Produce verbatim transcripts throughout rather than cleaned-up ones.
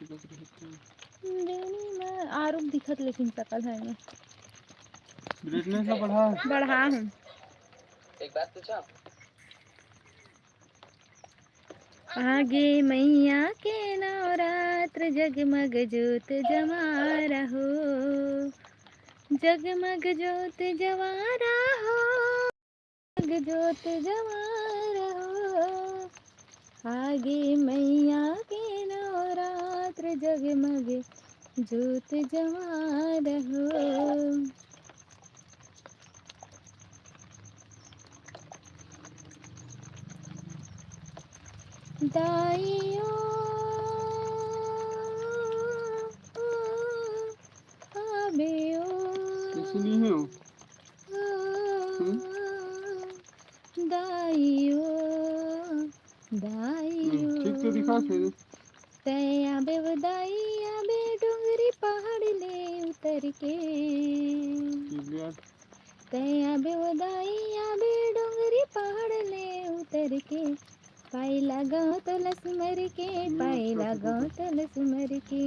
बेनी में आरुग दिखत, लेकिन सकल है में। ब्राइटनेस ला बढ़ा। बढ़ा हूँ। एक बात पूछा? आगे मैया के नवरात्र, जगमग जोत जवारा हो, जगमग जोत जवारा हो, जगमग जोत जवारा हो। आगे मैया के नवरात्र, जगमग जोत जवारा हो। दाई ओ, आबे ओ। ये सुनी है वो? हम्म? दाई ओ, दाई हम्म, ठीक तो ओ। दिखा थे। तैं आबे ओ दाई, आबे डोंगरी पहाड़ ले उतर के। ठीक यार। तैं आबे ओ दाई, आबे डोंगरी पहाड़ ले उतर के। पाई लागों तोला सुमर के, पाई लागों तोला सुमर के।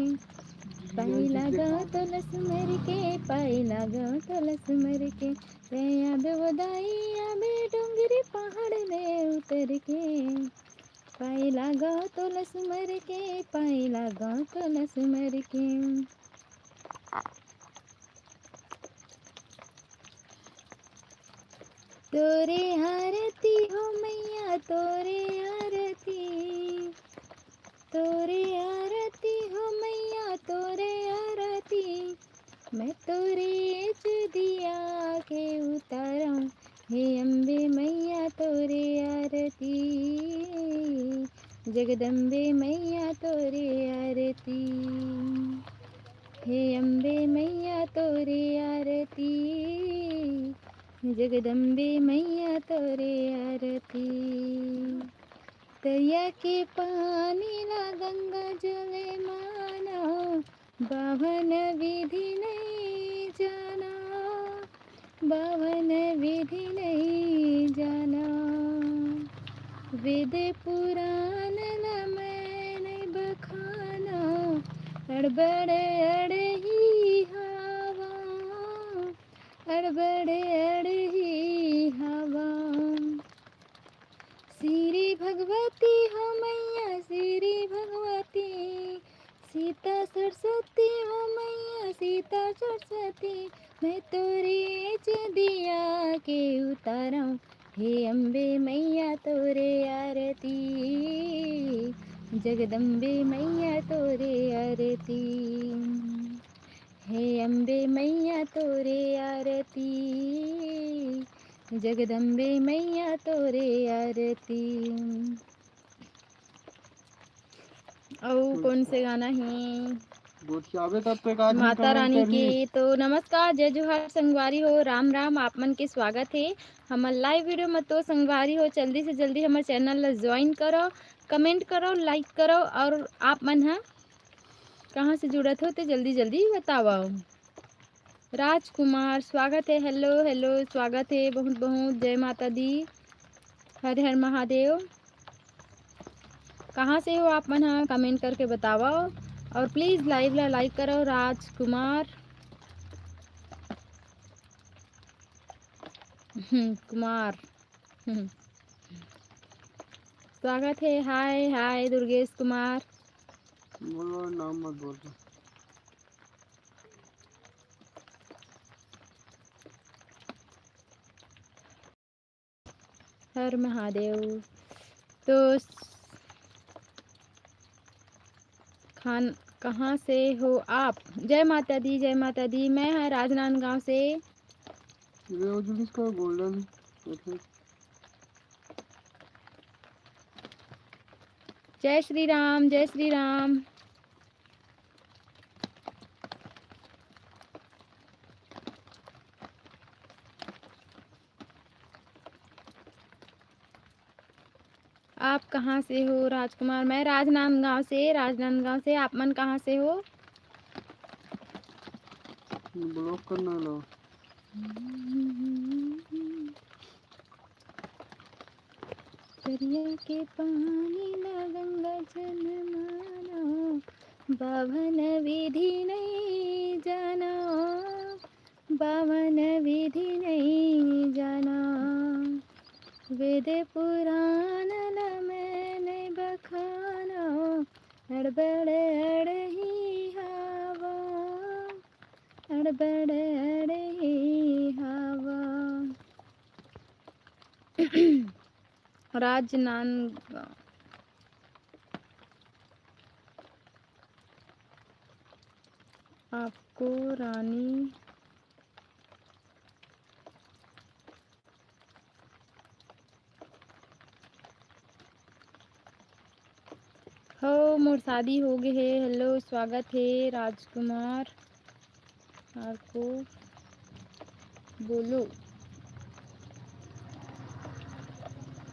पाई लागों तोला सुमर के, पाई लागों तोला सुमर के। तैं आबे ओ दाई, आबे डोंगरी पहाड़ ले उतर के। पाई लागों तोला सुमर के, पाई लागों तोला सुमर के। तोरे आरती हो मैया, तोरे आरती, तोरे आरती हो मैया, तोरे आरती। मैं तोरे चुदिया के उतारम, हे अम्बे मैया तोरे आरती, जगदम्बे मैया तोरे आरती, हे अम्बे मैया तोरे आरती, जगदम्बे मैया तोरे आरती। तरिया के पानी ला गंगा जल माना, बावन विधि नइ जाना, बावन विधि नइ जाना। वेद पुराण ल मैं नइ बखाना, अड़बड़ अड़ही हवा, अड़बड़ अड़ही हवा। श्री भगवती हो मैया, श्री भगवती, सीता सरस्वती हो मैया, सीता सरस्वती। मैं तोरे चुदिया के उतारम, हे अम्बे मैया तोरे आरती, जगदम्बे मैया तोरे आरती। हे अम्बे मैया तोरे आरती, जगदम्बे मैया तोरे आरती। अउ कौन से गाना हे? गोठियाबे तब तो एक आदमी माता comment रानी करही। की। तो नमस्कार, जय जोहार संगवारी हो, राम राम, आप मन के स्वागत हे हमर live video में। तो संगवारी हो, जल्दी से जल्दी हमर channel ला join करो, comment करो, like करो। और आप मन ह कहाँ से जुड़त हो, ते जल्दी जल्दी बतावव। राजकुमार, स्वागत हे। Hello, hello, स्वागत हे, बहुत बहुत जय माता दी, हर हर महादेव। कहाँ से हो आप मन ह, comment करके बतावव। और please live ला like करो। राजकुमार, हम्म, कुमार, हम्म। स्वागत हे। Hi, hi, Durgesh Kumar. बोलो, नाम मत बोलो। हर महादेव। तो खान, कहाँ से हो आप? जय माता दी, जय माता दी। मैं ह राजनांदगांव से। ये वो जो जिसका golden, okay। जय श्री राम, जय श्री राम। आप कहाँ से हो राजकुमार? मैं राजनांदगांव से। राजनांदगांव से। आप मन कहाँ से हो? Block करना लो। दरिया के पानी ला गंगा जल माना, बावन विधि नइ जानव, बावन विधि नइ जानव, वेद पुराण ल मैं नइ बखानव, अड़बड़ अड़ही हवव, अड़बड़ अड़ही हवव। राजनांदगांव। आपको रानी हो, मोर शादी हो गे हे। हेलो, स्वागत हे राजकुमार। आपको बोलो।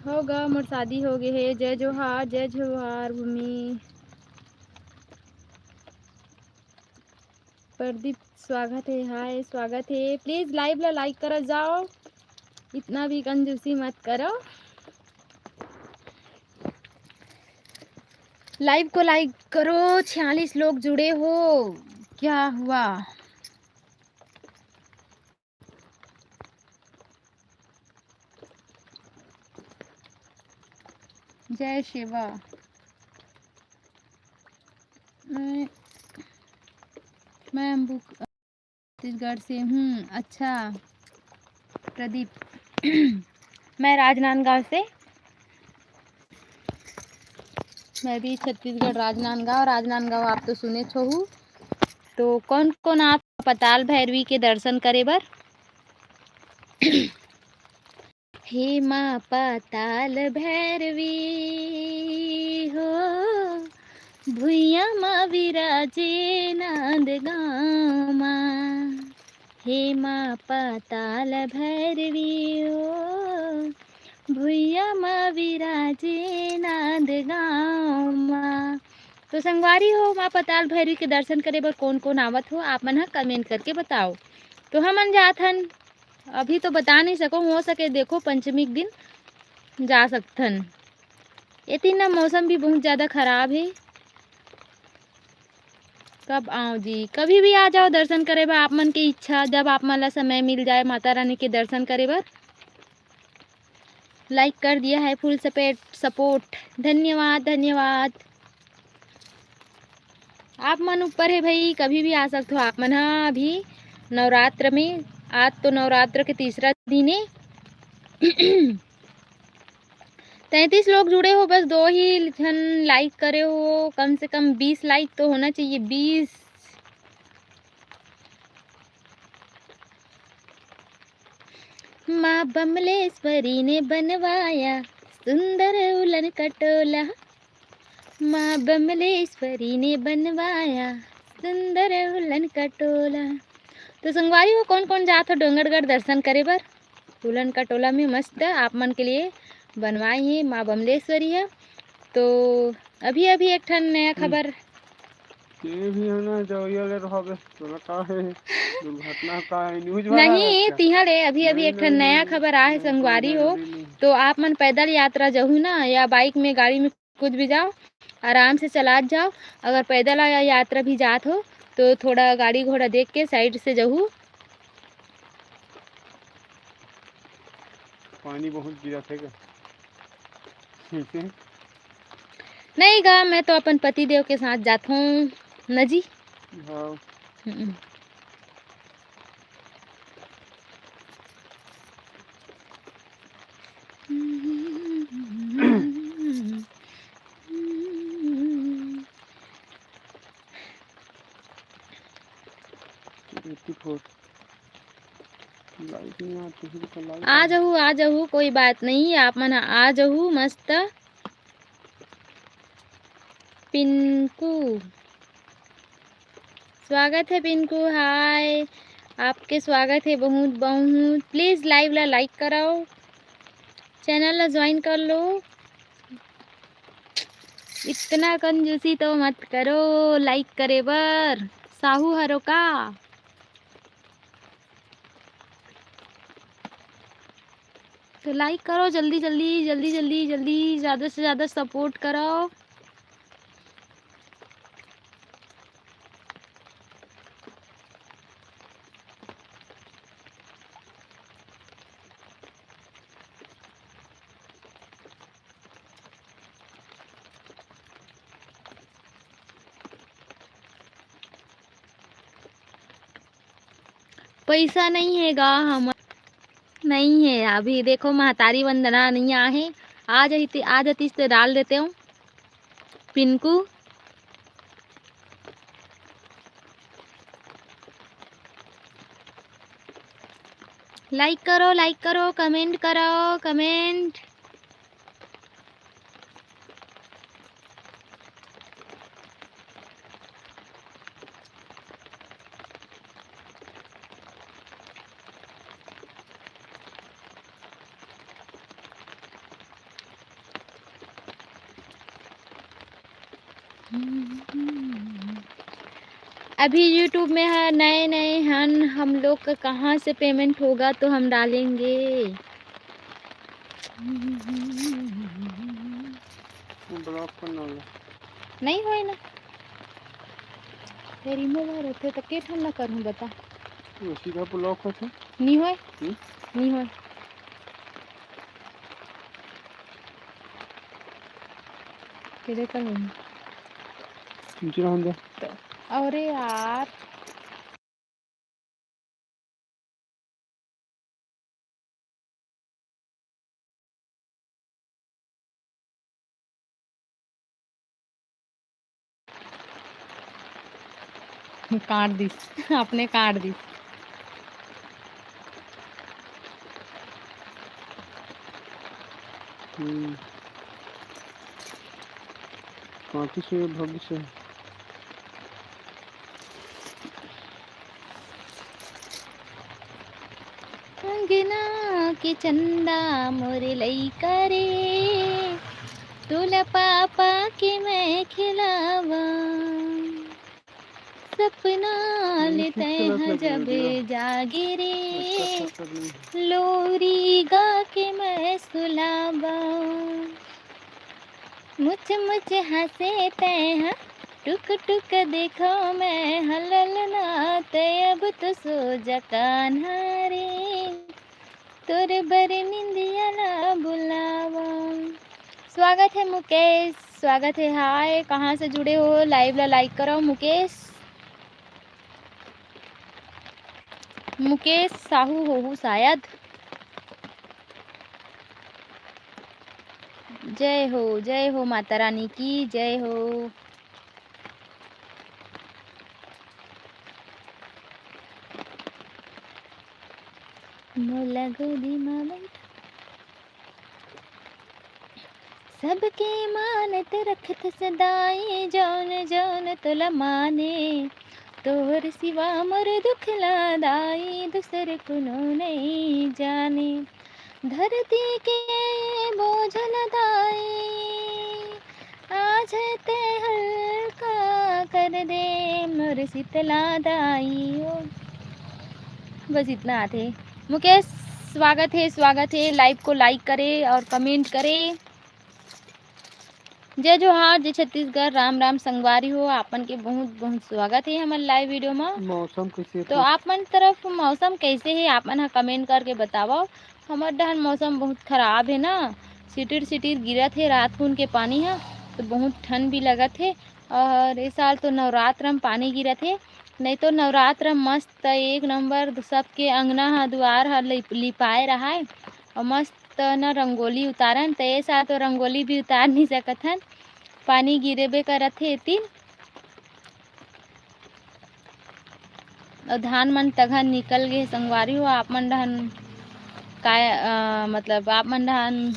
हो गा, मोर शादी हो गे हे। जय जोहार, जय जोहार भूमि। प्रदीप, स्वागत हे। हाय, स्वागत हे। प्लीज लाइव ला लाइक करा जाओ, इतना भी कंजूसी मत करो। लाइव को लाइक करो। छियालीस लोग जुड़े हो, क्या हुआ? जय सेवा। मैं, मैं अम्बुक-, छत्तीसगढ़ से हूँ। अच्छा प्रदीप, मैं राजनांदगांव से। मैं भी छत्तीसगढ़ राजनांदगांव, राजनांदगांव आप तो सुनेच होहू। तो कौन कौन आप पताल भैरवी के दर्शन करे बर? हे माँ पताल भैरवी हो, भुइयां मा विराजे नांदगांव मा। हे माँ पताल भैरवी हो, भुइयां मा विराजे नांदगांव मा। तो संगवारी हो, माँ पताल भैरवी के दर्शन करे बर कौन कौन आवत हो, आप मन ह कमेंट करके बताओ। तो हमन जात हन, अभी तो बता नहीं सको, हो सके देखो पंचमी के दिन जा सकथन। एती ना मौसम भी बहुत ज़्यादा खराब हे, कब आओ जी, कभी भी आ जाओ दर्शन करे बर, आप मन के इच्छा, जब आप मन ला समय मिल जाए माता रानी के दर्शन करे बर। लाइक कर दिया है, फुल सपोर्ट, सपोर्ट, धन्यवाद, धन्यवाद। आप मन ऊपर हे भाई, कभी भी आ सकते हो आप मन हा। अभी नवरात्र में, आज तो नवरात्र के तीसरा दिन है। तैंतीस लोग जुड़े हो, बस दो ही झन लाइक करे हो, कम से कम बीस लाइक तो होना चाहिए, बीस। माँ बमलेश्वरी ने बनवाया सुंदर उलन कटोला, माँ बमलेश्वरी ने बनवाया सुंदर उलन कटोला। तो संगवारी हो, कौन कौन जात हो डोंगरगढ़ दर्शन करे बर? उलन कटोला में मस्त आप मन के लिए बनवाए हे माँ बमलेश्वरी है। तो अभी अभी एक ठन नया खबर। के भी है ना, जवैया ले रहा बे, तोला का है? दुर्घटना का है? न्यूज वाला नहीं, है क्या? तिहा ले अभी अभी नहीं, एक ठन नहीं, नया नहीं, खबर आए नहीं, संगवारी नहीं, हो। नहीं, नहीं। तो आप मन पैदल यात्रा जहू ना, या बाइक में, गाड़ी में, कुछ भी जाओ, आराम से चलात जाओ। अगर पैदल या यात्रा भी जात हो तो थोड़ा गाड़ी घोड़ा देख के साइड से जहू। पानी बहुत गिरा थे का? नहीं गा, मैं तो अपन पति देव के साथ जात हूँ न जी। हाँ। हम्म। आ जहू, आ जहू, कोई बात नहीं, आप मन आ जहू मस्त। पिंकू, स्वागत है पिंकू, हाय, आपके स्वागत है बहुत बहुत। प्लीज लाइव ला लाइक कराओ, चैनल ला ज्वाइन कर लो। इतना कंजूसी तो मत करो लाइक करे बर, साहू हरो का? तो लाइक करो जल्दी जल्दी जल्दी जल्दी जल्दी, ज़्यादा से ज़्यादा सपोर्ट करो। पैसा नहीं है गा हमर। नहीं है अभी। देखो, महतारी वंदना नहीं आहे। आ जाती, आ जातीस तो डाल देते हूँ। पिनकू, like करो, like करो, comment करो, comment। अभी YouTube में है, नए नए हन हम लोग का, कहाँ से payment होगा तो हम डालेंगे। Block करना होगा। नहीं होए ना। फिर remove होथे तो के ठन ना करूँ बता। वो सीधा block होथे। नहीं होए। हम्म? नहीं होए। तेरे का नहीं। नीचे रहन दे। अरे यार। काट दिस, अपने काट दिस। हम्म। कांटी से भविष्य। अंगना के चंदा मोरे लइका रे, तोला पापा के मैं खिलावा। सपना ले तैं ह जब जागे रे, लोरी गा के मैं सुलावा। मुच मुच हंसे तैं ह, टुक टुक देखो मैं ह ललना, तैं अब तो सो जा कान्हा रे, तोर बर निंदिया ला बुलावा। स्वागत है मुकेश, स्वागत है। हाय, कहाँ से जुड़े हो? Live ला like करो मुकेश। मुकेश साहू होहू शायद। जय हो, जय हो, माता रानी की जय हो। मोला गोदी मा बैठा। सबके मानत रखत सदाई, जौन जौन तोला माने। तोर सिवा मोर दुख ला दाई, दूसर कोनो नहीं जाने। धरती के बोझ ला दाई, आज तैं हल्का कर दे मोर शीतला दाई ओ। बस इतना आथे। मुकेश, स्वागत है, स्वागत है। Live को like करे और comment करे। जय जोहार, जय छत्तीसगढ़, राम राम संगवारी हो, आपन के बहुत बहुत स्वागत है हमर live video मा। मौसम कैसे तो थे? आपन तरफ मौसम कैसे है, आपन ह comment करके बतावव। हमर डहन मौसम बहुत खराब है ना, सिटिर सिटिर गिरत है रात कुन के पानी ह, तो बहुत ठंड भी लगत है। और ए साल तो नवरात्र म पानी गिरत है, नहीं तो नवरात्र म मस्त एक नंबर सबके अंगना ह, दुआर ह लिप-, लिपाए रहाय और मस्त न रंगोली उतारन, त ए साल तो रंगोली भी उतार नहीं सकत हन, पानी गिरेबे करत हे एतिन। अउ धान मन तघन निकल गे संगवारी हो, आप मन डहन काय, अ, मतलब आप मन डहन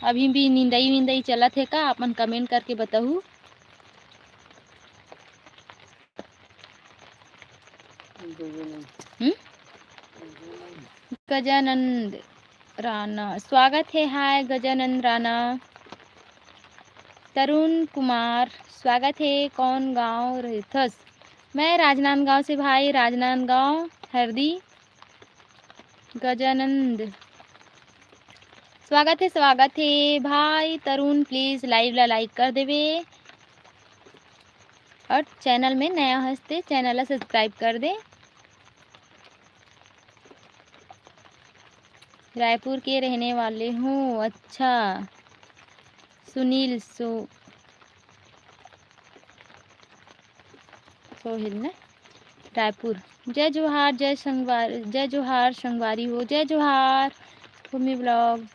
अभी भी निंदई विंदई चलत हे का? आप मन comment करके बताहू। हम्म? गजानंद राणा, स्वागत है। हाय गजानंद राणा। तरुण कुमार, स्वागत है। कौन गांव रहथस? मैं राजनांदगांव से भाई, राजनांदगांव, हरदी। गजानंद, स्वागत है, स्वागत है भाई तरुण। Please live ला like कर देवे और channel में नया हस ते channel ला subscribe कर दे। रायपुर के रहने वाले हूँ। अच्छा, सुनील सो-, सोहिल ना? रायपुर। जय जोहार, जय संगवार, जय जोहार संगवारी हो, जय जोहार। भूमि ब्लॉग,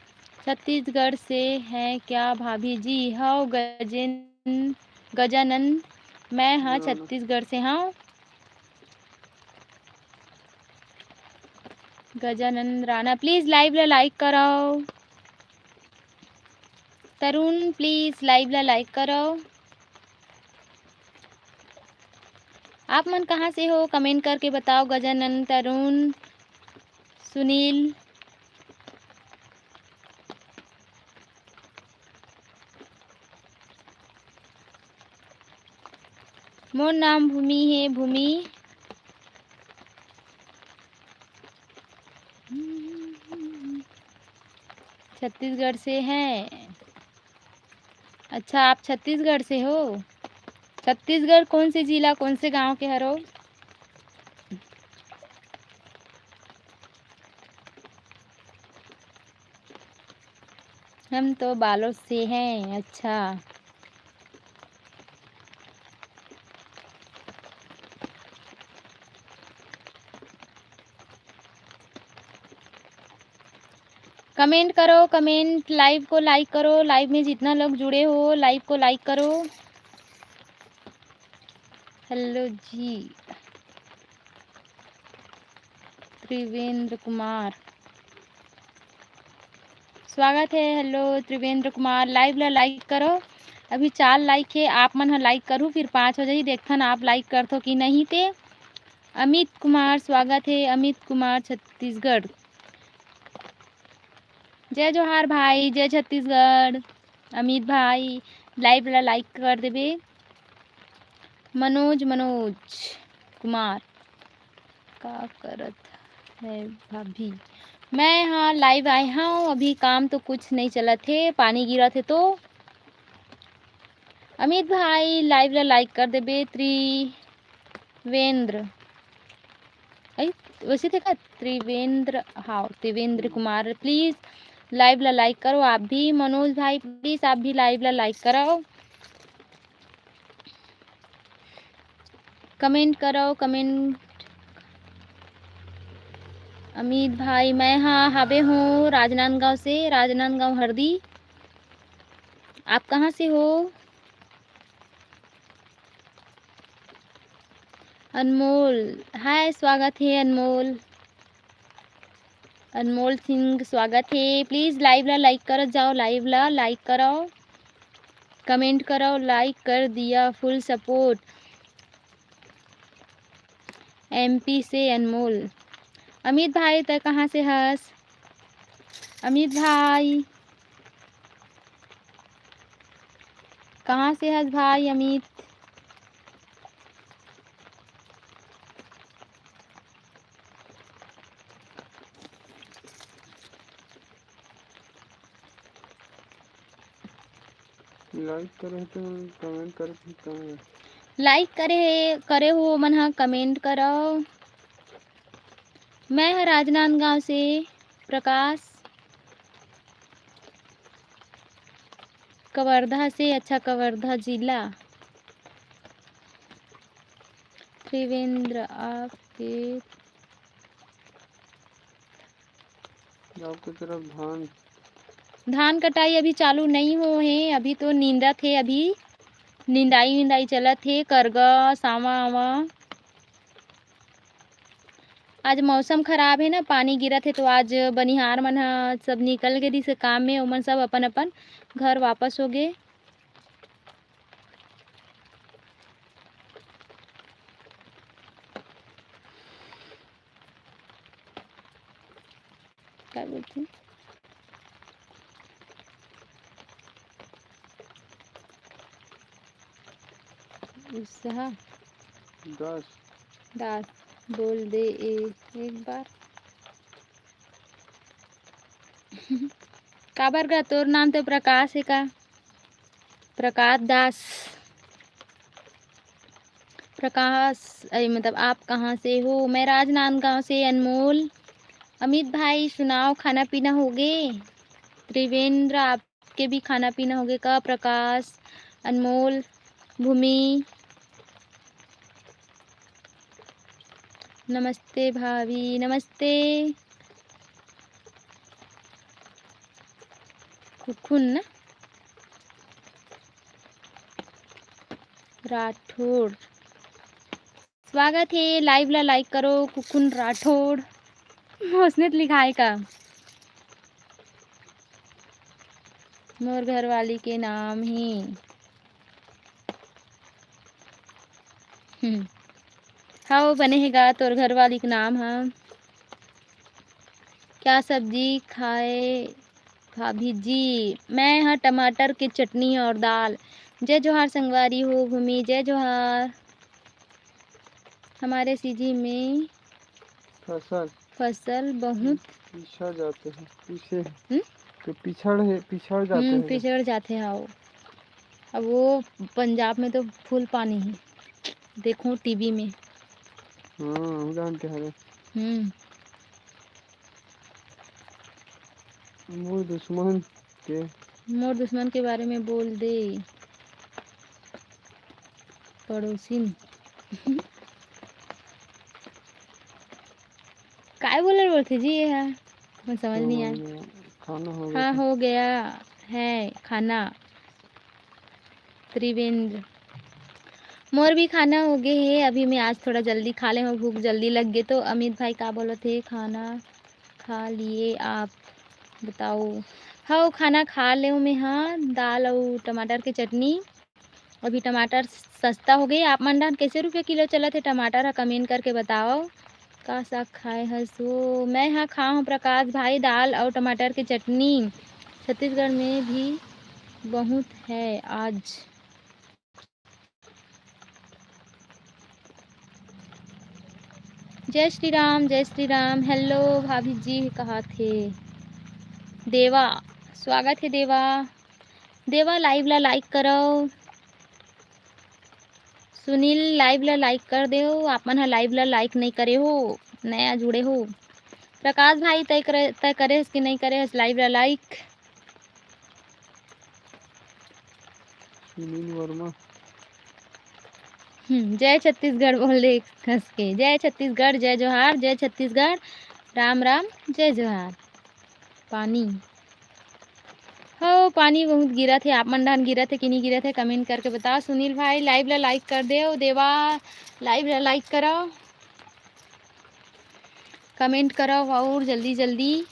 छत्तीसगढ़ से हैं क्या भाभी जी? हव गजेन-, गजानन, मैं ह हाँ। छत्तीसगढ़ से हव। गजानन राणा, प्लीज लाइव ला लाइक करव। तरुण, प्लीज लाइव ला लाइक करव। आप मन कहाँ से हो, कमेंट करके बताओ। गजानन, तरुण, सुनील। मोर नाम भूमि हे, भूमि। छत्तीसगढ़ से हैं। अच्छा, आप छत्तीसगढ़ से हो? छत्तीसगढ़ कौन से जिला, कौन से गांव के हरो? हम तो बालोद से हैं। अच्छा, कमेंट करो, कमेंट, लाइव को लाइक करो। लाइव में जितना लोग जुड़े हो, लाइव को लाइक करो। हेलो जी, त्रिवेंद्र कुमार, स्वागत है। हेलो त्रिवेंद्र कुमार, लाइव ला लाइक करो। अभी चार लाइक है, आप मन ह लाइक करू, फिर पाँच हो जाही। देखथन आप लाइक करथो कि नहीं ते। अमित कुमार, स्वागत है। अमित कुमार, छत्तीसगढ़। जय जोहार भाई, जय छत्तीसगढ़। अमित भाई, लाइव ला लाइक कर देबे। मनोज, मनोज कुमार, का करत है भाभी? मैं हाँ लाइव आए हूँ, अभी काम तो कुछ नहीं चलत हे, पानी गिरत हे तो। अमित भाई, लाइव ला लाइक कर देबे। त्रिवेंद्र, ऐ, वैसे देखा, त्रिवेंद्र, हाँ, त्रिवेंद्र कुमार, प्लीज लाइव ला लाइक करो आप भी। मनोज भाई, प्लीज आप भी लाइव ला लाइक करो, कमेंट करो, कमेंट। अमित भाई, मैं हाँ हावे हूँ राजनांदगांव से, राजनांदगांव हरदी। आप कहाँ से हो? अनमोल, हाय, स्वागत है अनमोल। अनमोल सिंह, स्वागत है। प्लीज लाइव ला लाइक करत जाओ, लाइव ला लाइक करो, कमेंट करो, लाइक कर दिया, फुल सपोर्ट। एमपी से अनमोल। अमित भाई, तै कहाँ से हस? अमित भाई, कहाँ से हस भाई अमित? लाइक करे हो तो कमेंट करे हो, कमेंट। लाइक करे हे, करे हो मन ह कमेंट करो। मैं ह राजनांदगांव से, प्रकाश कवर्धा से। अच्छा, कवर्धा जिला। त्रिवेंद्र, आपके गाँव के तरफ धान धान कटाई अभी चालू नहीं हो हे, अभी तो नींदत हे, अभी निंदाई विंदाई चलत हे, करगा, सावा आवा। आज मौसम खराब हे ना, पानी गिरत हे, तो आज बनिहार मन ह सब निकल गे दिस काम में, ओमन सब अपन अपन घर वापस हो गे। का बोलथे? उत्साह। दस। दस। बोल दे ए, एक बार। काबर गा, तोर नाम तो प्रकाश हे का? प्रकाश दास। प्रकाश, अरे मतलब, आप कहाँ से हो? मैं राजनांदगांव से, अनमोल। अमित भाई, सुनाओ, खाना पीना हो गे? त्रिवेंद्र, आपके भी खाना पीना हो गे का? प्रकाश, अनमोल, भूमि, नमस्ते भाभी, नमस्ते। कुकुन ना? राठौड़। स्वागत हे, live ला like करो, कुकुन राठौड़। ओसने त लिखाय का? मोर घरवाली के नाम हे। हम्म। हव, बने हे गा, तोर घरवाली के नाम ह। क्या सब्जी खाए भाभी जी? मैं ह टमाटर के चटनी और दाल। जय जोहार संगवारी हो, भूमि, जय जोहार। हमारे सीजी में फसल फसल बहुत पीछा जाते हैं, पीछे हैं। हम्म? तो पिछड़ है, पिछड़ जाते हम्म, हैं। पिछड़ जाते हैं, आओ। अब वो पंजाब में तो full पानी है, देखो टीवी में। हाँ, हम जानते हैं। हम्म। मोर दुश्मन के मोर दुश्मन के बारे में बोल दे, पड़ोसिन। काय बोले बोलथे जी ये ह? मैं समझ नहीं आया। खाना हो गया हाँ, था। हो गया है खाना। त्रिवेंद्र, मोर भी खाना हो गए हे। अभी मैं आज थोड़ा जल्दी खा ले हूँ, भूख जल्दी लग गए। तो अमित भाई का बोलत हे, खाना खा लिए आप, बताओ। हव, खाना खा ले हूँ मैं, हाँ, दाल अउ टमाटर के चटनी। अभी टमाटर सस्ता हो गए। आप मन डाहन कैसे रुपया किलो चलत हे टमाटर ह, comment करके बताओ। का साग खाए हस वो? मैं हा खा हूँ प्रकाश भाई, दाल और टमाटर के चटनी। छत्तीसगढ़ में भी बहुत है आज। जय श्री राम, जय श्री राम। Hello भाभी जी, कहा थे देवा, स्वागत है देवा। देवा live ला like करो। सुनील live ला like कर देव। आप मन ह live ला like नहीं करे हो, नया जुड़े हो। प्रकाश भाई तय करे, तय करे हस कि नहीं करे हस live ला like? सुनील वर्मा। हम्म, जय छत्तीसगढ़ बोल दे हंस के। जय छत्तीसगढ़, जय जोहार, जय छत्तीसगढ़, राम राम, जय जोहार। पानी हो, पानी बहुत गिरत हे। आप मन डाहन गिरत हे कि नहीं गिरत हे, comment करके बताओ। सुनील भाई live ला like कर देव, देवा live ला like करो, comment करो और जल्दी जल्दी।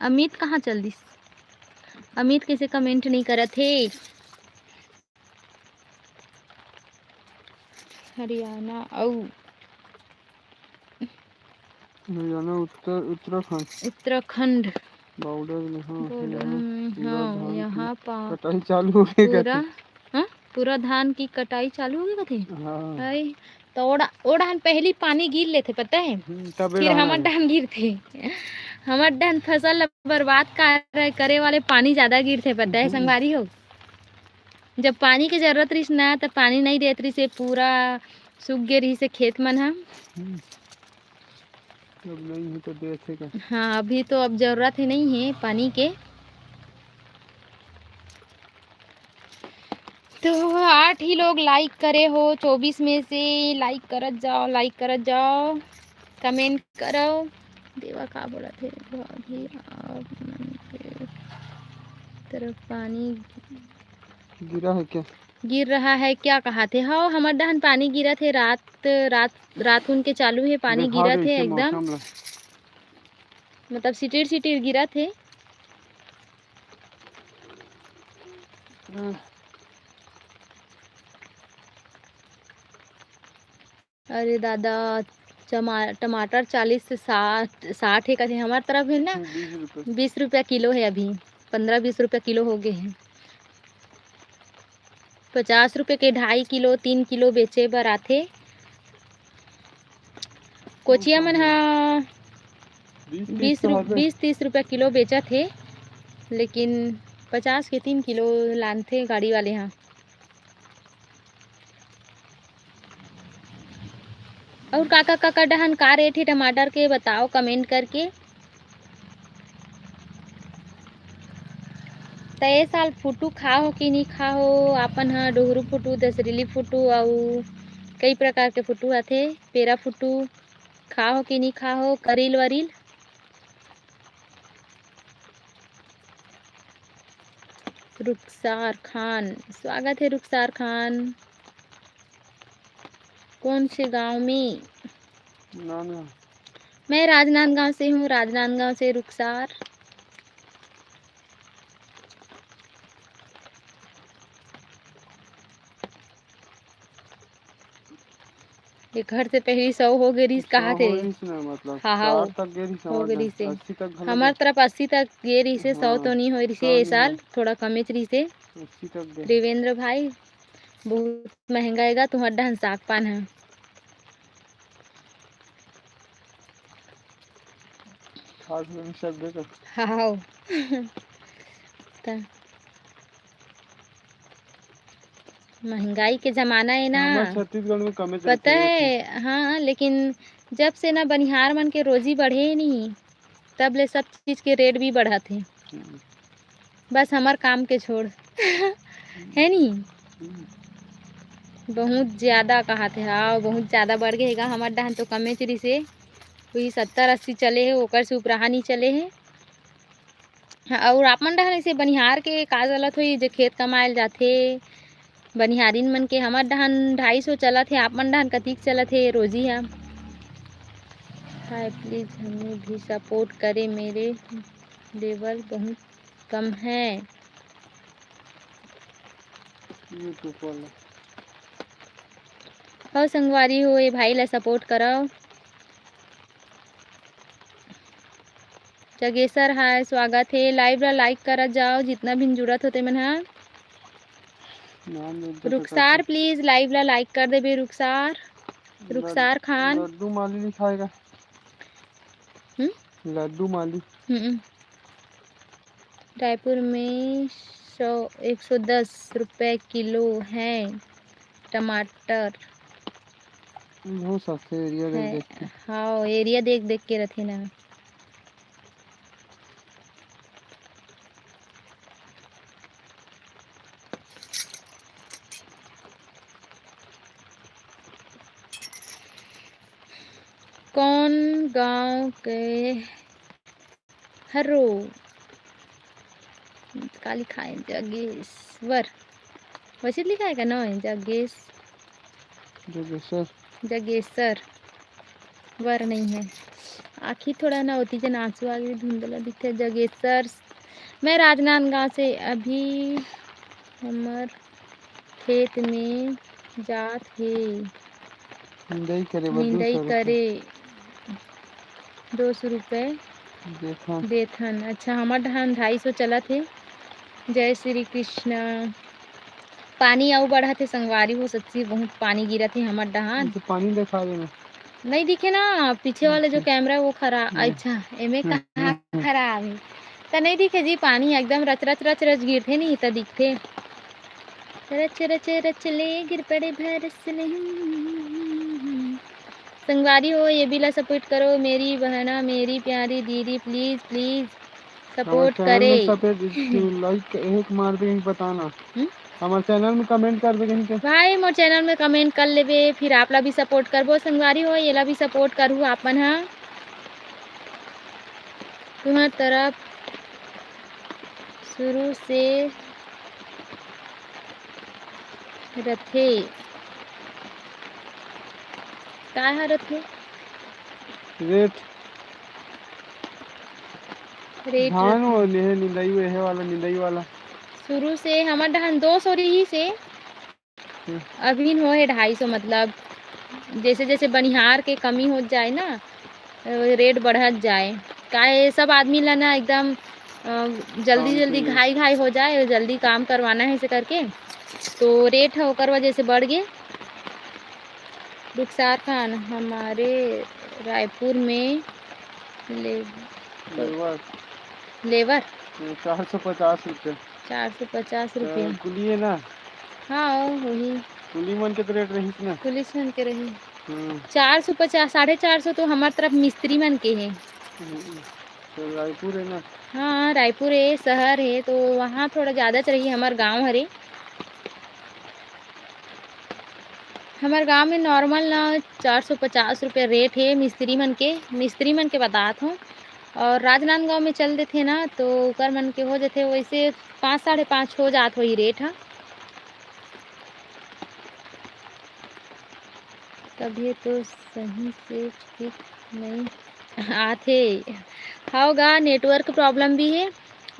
अमित कहाँ चल दिस? अमित कैसे comment नहीं करत हे? हरियाणा अउ हरियाणा, उत्तर, उत्तराखंड। उत्तराखंड। Border में, हाँ, border यहाँ में, पूरा हाँ, धान की यहाँ पा- कटाई चालू हो गई पूरा, कथे। हाँ, पूरा धान की कटाई चालू हो गई कथे। हाँ। हाय, तो ओड़ा-, ओड़ान पहली पानी गिर लेथे, पता है? हम्म, तबे फिर धान हमर आए। डाहन गिरथे। हमर डाहन फसल ला बर्बाद करे, करे वाले पानी ज्यादा गिरथे, पता है, हम्म। संगवारी हो? जब पानी के जरूरत रहिस ना, तब पानी नहीं देत रहिस, पूरा सूख गे रहिस खेत मन ह। हम्म। अब नहीं है तो देथे का? हाँ, अभी तो अब जरूरत ही नहीं है पानी के। तो आठ ही लोग like करे हो, चौबीस में से like करत जाओ, like करत जाओ, comment करो। देवा का बोलत हे, भाभी आप मन के तरफ पानी गिरा है क्या? गिर रहा है क्या कहा थे? हाँ, हमर डहन पानी गिरत हे, रात, रात, रात कुन के चालू हे, पानी देखा गिरत हे एकदम। मतलब सिटिर सिटिर गिरत हे। अरे दादा, टमाटर चालीस से साठ, साठ हे कथे हमर तरफ हे ना। बीस रुपया किलो हे अभी, पन्द्रह बीस रुपया किलो हो गे हे। पचास रुपया के ढाई किलो, तीन किलो बेचे बर आथे। कोचिया मन ह बीस तीस रुपया किलो बेचत हे, लेकिन पचास के तीन किलो लानथे गाड़ी वाले ह। अउ काका, काका डहन का रेट हे टमाटर के, बताओ comment करके। त ए साल फुटू खाहो कि नी खाहो? आपन ह डोहरू फुटू, दसरीली फुटू अउ कई प्रकार के फोटो आथे, पेरा फोटो, खा हो कि नी खा हो, करील वरील। रुखसार खान, स्वागत है रुखसार खान। कौन से गांव में? नांदगांव। मैं राजनांदगांव से हूँ, राजनांदगांव से रुखसार। ये घर से पहली सौ हो गे रिहिस, कहा थे? सौ हो रिहिस ना, मतलब, हाँ, हाँ, चार तक गे रिहिस हो हमर गे घर। रिहिस हे। अस्सी तक घलो हमर गे। तरफ अस्सी तक गे रिहिस हे, सौ हाँ, तो नहीं हो रिहिस हे, सौ ये नहीं साल हो। थोड़ा कमेच रिहिस हे। अस्सी तक गे। देवेंद्र भाई, बहुत महंगा हे गा तुम्हार डहन साग पान है। खास में सब देखो। हाँ। त महंगाई के जमाना है ना। हमर छत्तीसगढ़ में कमेच पता रहिथे। है, हाँ, लेकिन जब से ना बनिहार मन के रोजी बढ़े नहीं, तब ले सब चीज के रेट भी बढ़त हे। हम्म। बस हमर काम के छोड़। है नी? हम्म। बहुत ज्यादा कहाथे, हाँ, बहुत ज्यादा बढ़ गे हे गा। हमर डहन तो कमेच रिहिस हे, वही सत्तर अस्सी चले हे, ओकर से उपराहा नहीं चले हे। हाँ, अउ आप मन डहन ऐसे बनिहार के का चलत होही, जे खेत कमाए ल जाथे, बनिहारिन मन के? हमर डहन ढाई सौ चलत हे, आप मन डहन कतिक चलत हे रोजी ह? हाय, प्लीज हमें भी सपोर्ट करे, मेरे लेवल बहुत कम है। YouTube वाला। हो संगवारी हो, ये भाई ला सपोर्ट करव। जगेसर हाय, स्वागत हे। लाइव ला लाइक करत जाओ, जितना भी जुड़त होते मन हा। नाम नहीं पता रुखसार, करते। प्लीज लाइव ला लाइक कर देबे रुखसार। लड-, रुखसार खान। लड्डू माली लिखाएगा। हम्म? लड्डू माली। हम्म। रायपुर में सौ, एक सौ दस रुपए किलो है टमाटर। बहुत सस्ते एरिया देख है। देख के। हाँ, एरिया देख देख के रथे ना। कौन गांव के हरो? का लिखा है? जगेश्वर। वैसे लिखा है क्या? ना है जगेश। जगेश्वर। जगेश्वर। वर नहीं है। आँखी थोड़ा ना होती जन आंसू आ गई, धुंधला दिखते। जगेश्वर, मैं राजनांदगांव से, अभी हमर खेत में जात हे। निंदई करे बर निंदई दू सौ रुपये। करे दो सौ रुपये देथन। देथन। अच्छा, हमर डहान ढाई सौ चलत हे। जय श्री कृष्ण। पानी अउ बढ़त हे संगवारी हो, सच्ची बहुत पानी गिरत हे हमर डहान। इसे पानी दिखा देना। नहीं दिखे ना, पीछे वाले जो अच्छा। कैमरा है वो खराब। नहीं। अच्छा, एमे हम्म, कहाँ हम्म, हम्म। खराब है? त नहीं दिखे जी, पानी एकदम रच रच रच रच गिरथे नहीं त दिखथे। रच रच रच ले गिर पड़े भरस नहीं। संगवारी हो, ये भी ला सपोर्ट करो, मेरी बहना, मेरी प्यारी दीदी, प्लीज प्लीज हमारे सपोर्ट चैनल में करे। सपोर्ट, लाइक एक मार दे, बताना। हम्म? हमारे चैनल में कमेंट कर दे कहीं के। भाई, मोर चैनल में कमेंट कर लेबे, फिर आप ला भी सपोर्ट करबो। संगवारी हो, ये ला भी सपोर्ट करू आपन हा। तुम्हार तरफ शुरू से रथे। काय हा रथे? रेट। रेट धान रथे। वो लेहे निंदाई, वो हे वाला निंदाई वाला। शुरू से हमर डहान दो सौ रही से। हम्म। अभी हो हे ढाई सौ, मतलब जैसे जैसे बनिहार के कमी होत जाए ना, रेट बढ़त जाए। काहे सब आदमी ला ना एकदम, अ, जल्दी काम जल्दी चाहिए। घाई घाई हो जाए, जल्दी काम करवाना है इसे करके, तो रेट है ओकर वजह से बढ़ गए। रुखसार खान, हमारे रायपुर में ले-, लेबर। लेबर? ये चार सौ पचास रुपये। चार सौ पचास रुपये। कुली है ना? हाँ, वही। कुली मन के तो रेट रही ना? पुलिस मन के रही। हम्म। चार सौ पचास, साढ़े चार सौ तो हमार तरफ मिस्त्री मन के है। हम्म, तो रायपुर है ना? हाँ, रायपुर है, शहर है, तो वहाँ थोड़ा ज़्यादा च रही, हमार गांव हरे। हमर गांव में normal ना चार सौ पचास रुपया rate हे मिस्त्री मन के, मिस्त्री मन के बतात हूँ। और राजनांदगांव में चल देथे ना, तो ओकर मन के हो जाथे वैसे पाँच, साढ़े पाँच हो जात होही rate ह। तभी तो सही से ठीक नहीं आथे। हव गा, network problem भी हे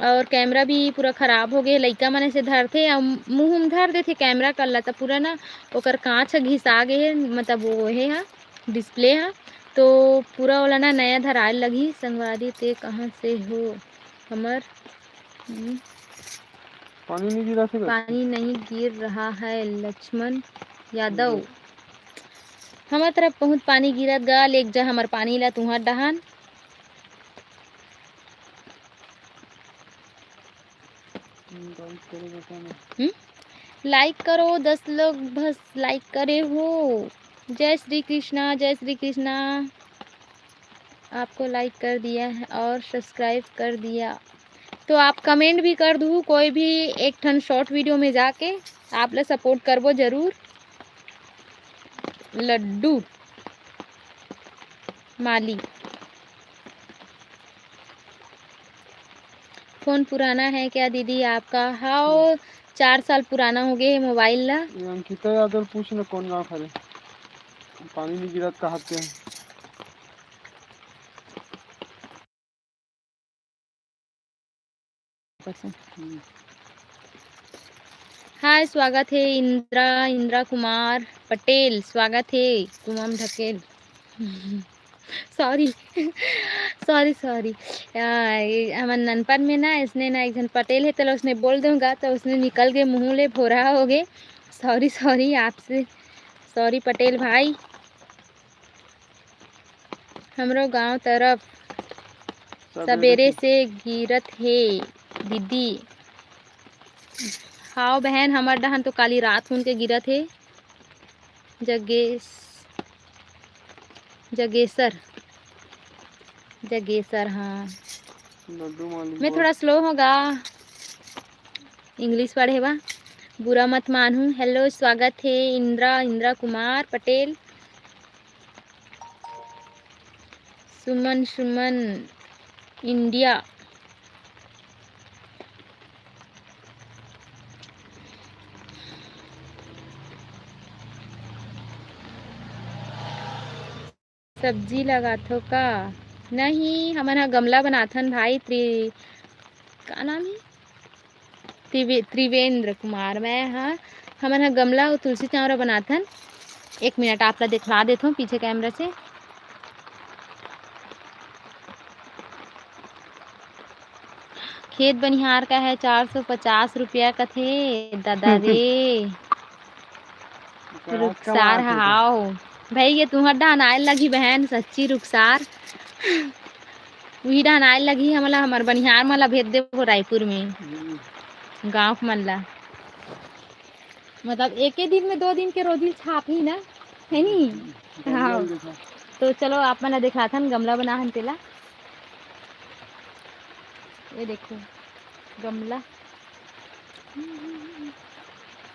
और camera भी पूरा खराब हो गए। लइका मन ऐसे धरथे अउ मुंह में धर देथे camera कर ला, त पूरा ना ओकर कांच ह घिसा गए हे, मतलब वो हे हा display हा, तो पूरा वाला ना नया धराए लगही। संगवारी, ते कहाँ से हो? हमर, हम्म, पानी नहीं गिरा से पानी नहीं गिर रहा है, लक्ष्मण यादव। हम्म। हमर तरफ बहुत पानी गिरत गा, लेग जा हमर पानी ला तुहर डहान। हम्म, like करो, दस लोग बस like करे हो। जय श्री कृष्णा, जय श्री कृष्णा। आपको like कर दिया है और subscribe कर दिया, तो आप comment भी कर दू। कोई भी एक ठन short video में जाके आप ला support करबो जरूर। लड्डू माली। फोन पुराना है क्या दीदी आपका? हाव, चार साल पुराना हो गए है मोबाइल ला। ये अंकिता यादव पूछ ना कौन गाँव हरे? पानी नहीं गिरत कहा के। हाय, स्वागत है इंद्रा, इंद्रा कुमार पटेल, स्वागत है कुमम ढकेल। Sorry, sorry, sorry। आ, ये हमर ननपन में ना, इसने ना एक जन पटेल है, तेला उसने बोल दूंगा तो उसने निकल गए मुंह ले, भोरा हो गए। Sorry, sorry आपसे, sorry पटेल भाई। हमरो गांव तरफ सबेरे सबेरे से गिरत हे दीदी। हाव बहन, हमर डहन तो काली रात हुन के गिरत हे। जगेश, जगेसर, जगेसर, हाँ। लड्डू मालिक मैं बोल। थोड़ा slow होगा, English पढ़े बा, बुरा मत मानहू। Hello, स्वागत है इंद्रा, इंद्रा कुमार पटेल, सुमन, सुमन, इंडिया। सब्जी लगाथो का? नहीं, हमन ह गमला बनाथन भाई। त्रि-, का नाम हे? त्रिवे-, त्रिवेंद्र कुमार। मैं ह, हमन ह गमला अउ तुलसी चांवरा बनाथन। एक मिनट, आप ला दिखला देथों पीछे camera से। खेत बनिहार का है चार सौ पचास रुपया कथे, दादा रे। रुखसार हाव। भाई, ये तुहर डहान आए लगी बहन, सच्ची रुखसार। उही डहान आए लगी, हमला, हमर बनिहार मन ला भेज देबो रायपुर में। हम्म। गाँव के मन ला। मतलब, एके दिन में दो दिन के रोजी छाप ही ना, है नी? हम्म, हाँ। गमला देखा। तो चलो, आप मन ला दिखाथन, गमला बनाहन तेला। ये देखो, गमला।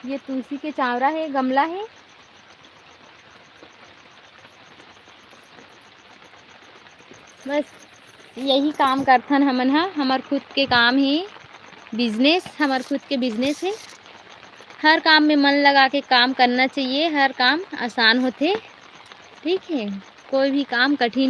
ये तुलसी के चांवरा हे, गमला हे। बस यही काम करथन हमन ह। हमर खुद के काम हे, business, हमर खुद के business हे। हर काम में मन लगा के काम करना चाहिए, हर काम आसान होथे, ठीक है, कोई भी काम कठिन